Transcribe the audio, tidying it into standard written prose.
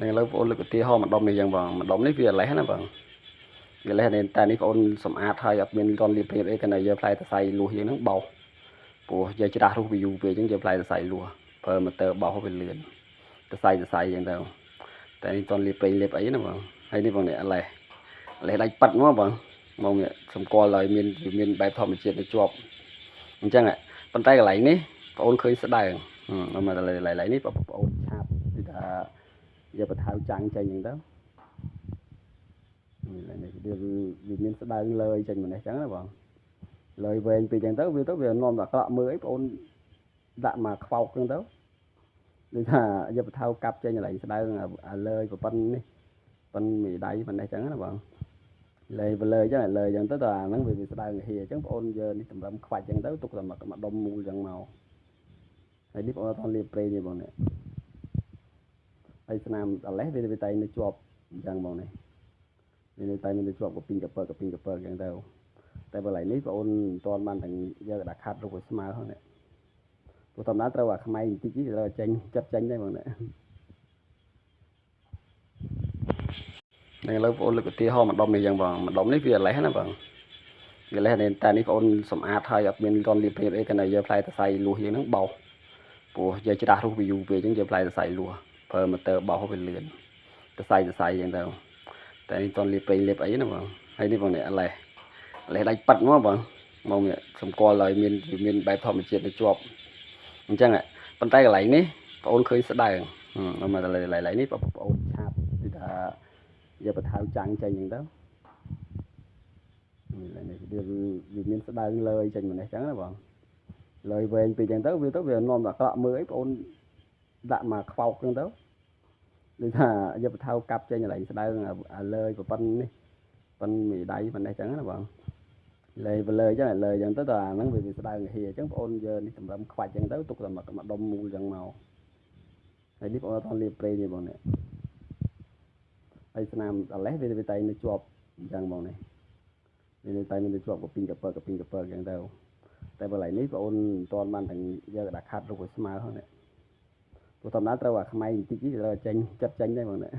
នឹងឥឡូវបងអូនលើកឧទាហរណ៍ម្ដុំនេះចឹងបងម្ដុំនេះវាលេះណាបងវាលេះតែនេះបងអូនសម្អាតហើយអត់មានតន់លាបព្រាបអីគាត់តែយកផ្លែតសៃលួសយើងហ្នឹងបោសព្រោះយកច្រាស់រុះវាយូរពេកចឹងយកផ្លែតសៃលួសប្រើម៉ូទ័របោសវាលឿនតសៃតសៃចឹងទៅតែនេះតន់លាបប្រេងលាបអីណាបងហើយនេះបងនេះលេះលេះដាច់ប៉ាត់មកបងមកសម្គាល់ហើយមានវាមានបែបធម្មជាតិនៅជាប់អញ្ចឹងប៉ុន្តែកន្លែងនេះបងអូនឃើញស្ដើងមកកន្លែងនេះបងអូនឆាបគឺថាយកបថៅចាំងចេញអញ្ចឹងទៅនេះវាវាមានស្ដើងលើយចេញមកនេះអញ្ចឹងណាបងលើយវែងពេកអញ្ចឹងទៅវាទៅវានាំតែអាក្រក់មើលអីបងអូនដាក់មកខ្វោកអញ្ចឹងទៅដូចថាយកបថៅកាប់ចេញកន្លែងស្ដើងអាលើយប្រប៉ុននេះប៉ុនមីដៃប៉ុណ្ណេះអញ្ចឹងណាបងលើយលើអញ្ចឹងលើអញ្ចឹងទៅដល់អាហ្នឹងវាស្ដើងហៀអញ្ចឹងបងអូនយកនេះតម្រឹមខ្វាច់អញ្ចឹងទៅទុកតែមួយដុំមូលអញ្ចឹងមកហើយនេះបងអូនអត់លាបប្រេងទេបងនេះហើយស្នាមអាលេះវាតែងនៅជាប់អញ្ចឹងបងនេះវានៅតែមាននៅជាប់កពីងកពើកពីងកពើអញ្ចឹងទៅតែបើកន្លែងនេះបងអូនមិនទាន់បានទាំងយកក្តារខាត់រូបឲ្យស្មើហ្នឹងនេះព្រោះធម្មតាត្រូវអាខ្មៃបន្តិចត្រូវចេញចិត្តចេញដែរបងនេះនឹងឥឡូវបងអូនលើកឧទាហរណ៍ម្ដុំនេះអញ្ចឹងបងម្ដុំនេះវាលេះណាបងវាលេះតែនេះបងអូនសម្អាតហើយអត់មានតន់លាបព្រាបអីគាត់តែយកផ្លែតសៃលួសយើងហ្នឹងបោសព្រោះយកច្រាស់រុះវាយូរពេកអញ្ចឹងយកផ្លែតសៃលួសប្រើម៉ូទ័របោសវាលឿនតសៃតសៃអញ្ចឹងទៅតែនេះតន់លាបប្រេងលាបអីណាបងហើយនេះបងនេះលេះលេះដាច់ប៉ាត់មកបងមកសម្គាល់ហើយមានវាមានបែបធម្មជាតិនៅជាប់អញ្ចឹងប៉ុន្តែកន្លែងនេះបងអូនឃើញស្ដើងមកកន្លែងនេះបងអូនឆាបគឺថាយកបថៅចាំងចេញអញ្ចឹងទៅនេះវាវាមានស្ដើងលើយចេញមកនេះអញ្ចឹងណាបងលើយវែងពេកអញ្ចឹងទៅវាទៅវានាំតែអាក្រក់មើលអីបងអូនដាក់មកខ្វោកអញ្ចឹងទៅដូចថាយកបថៅកាប់ចេញកន្លែងស្ដើងអាលើយប្រប៉ុននេះប៉ុនមីដៃប៉ុណ្ណេះអញ្ចឹងណាបងលើយលើអញ្ចឹងលើអញ្ចឹងទៅដល់អាហ្នឹងវាស្ដើងហៀអញ្ចឹងបងអូនយកនេះតម្រឹមខ្វាច់អញ្ចឹងទៅទុកតែមួយដុំមូលអញ្ចឹងមកហើយនេះបងអូនអត់លាបប្រេងទេបងនេះហើយស្នាមអាលេះវាតែងនៅជាប់អញ្ចឹងបងនេះវានៅតែមាននៅជាប់កពីងកពើកពីងកពើអញ្ចឹងទៅតែបើកន្លែងនេះបងអូនមិនទាន់បានទាំងយកក្តារខាត់រូបឲ្យស្មើហ្នឹងនេះព្រោះធម្មតាត្រូវអាខ្មៃបន្តិចត្រូវចេញចិត្តចេញដែរបងនេះ